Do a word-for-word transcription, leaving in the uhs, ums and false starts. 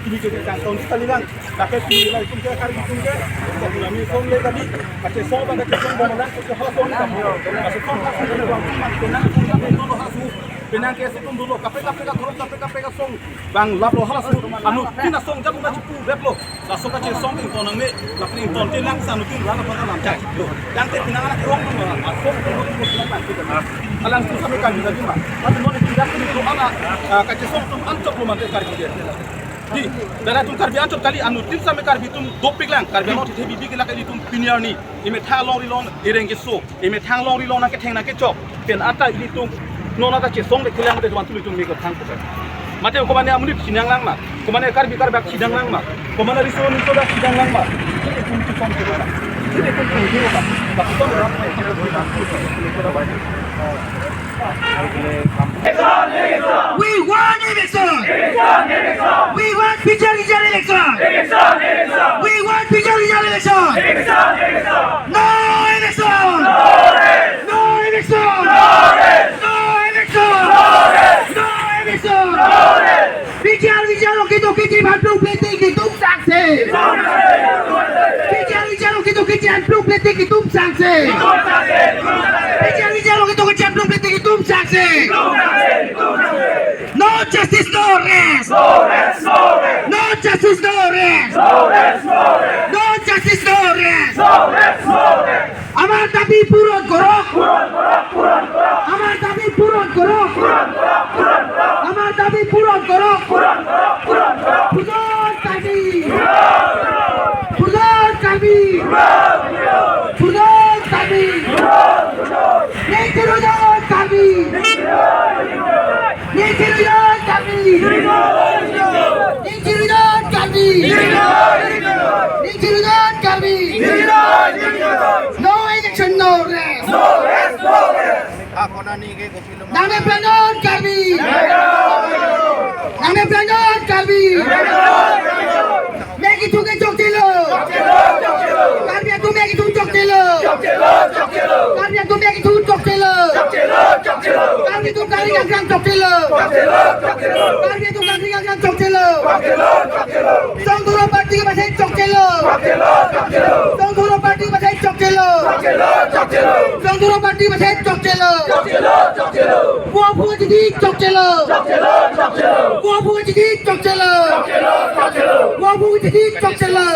Kini ke kangton kalilang, lake pini la itum ke Karbi itum ke, kami song le tadi, kachesong ba kachesong ba malang kachesong ba, kachesong ba kachesong ba, penang ke situm dolo, kaprek kaprek athorok, kaprek kaprek asong bang laplo halaso, anuttin asong jat na chipu replo, laso kachesong ington nangne, lapen ington te lang sa anuttin rana panga lam chai lo, yang te penang anak rong lo, asong lo lo lo lang te, alang tu sampai kami lagi ma, tapi non itu dak itu ana, ah, kachesong atum anchot lo mante Karbi dia. Di, dara atum Karbi anchot kali, anuttin sampai Karbi atum dopik lang, Karbi Anglong tithe bibi ke lake ilitum pini arni, emethang longri lon ireng keso, emethang longri lon nangketheng nangkechok, pen ata ilitum, non ata chesong le kelang de tuan tu ilitum meko thang ko. Mate ko mane amonit chinang lang ma, ko mane Karbi Karbak chinang lang ma, ko mane riso niso dak chinang lang ma. Sini kum tu som ke ba. Sini kum tu ke ba. Bak som rak. We want election. We want Bichar Bichar election. We want Bichar Bichar election. No election. No election. No election. No election. Bichar Bichar okito kiti baplu plete kitum sangse. Bichar Bichar okito kiti baplu plete kitum sangse. Bichar Bichar okito kiti baplu plete kitum sangse. No justice, no rest. No rest, no rest. No justice, no rest. No rest, no rest. No justice, no rest. No rest, no rest. Amar dabi puron korok. Puron korok, puron korok. Amar dabi puron korok. Puron korok, puron korok. Amar dabi puron korok. Puron korok, puron korok. Puron Karbi. Puron Karbi. Puron Karbi. Ningthir-o Karbi. Ningthir-o Karbi. Ningthir-o Karbi. Ningthir-o Karbi. No election, no rest. No rest, no rest. Nangpeplang non Karbi. Nangpeplang non Karbi. Megi thuke chokchelo. Karbi atum megi thu chokchelo. Karbi atum megi thu chokchelo. Karbi atum kari akrang chokchelo. Karbi atum kari akrang chokchelo. Songthuro party ke base chokchelo. Songthuro party ke base chokchelo. Songthuro party ke base chokchelo. Wo phu chidi chokchelo. Wo phu chidi chokchelo. Wo phu chidi chokchelo.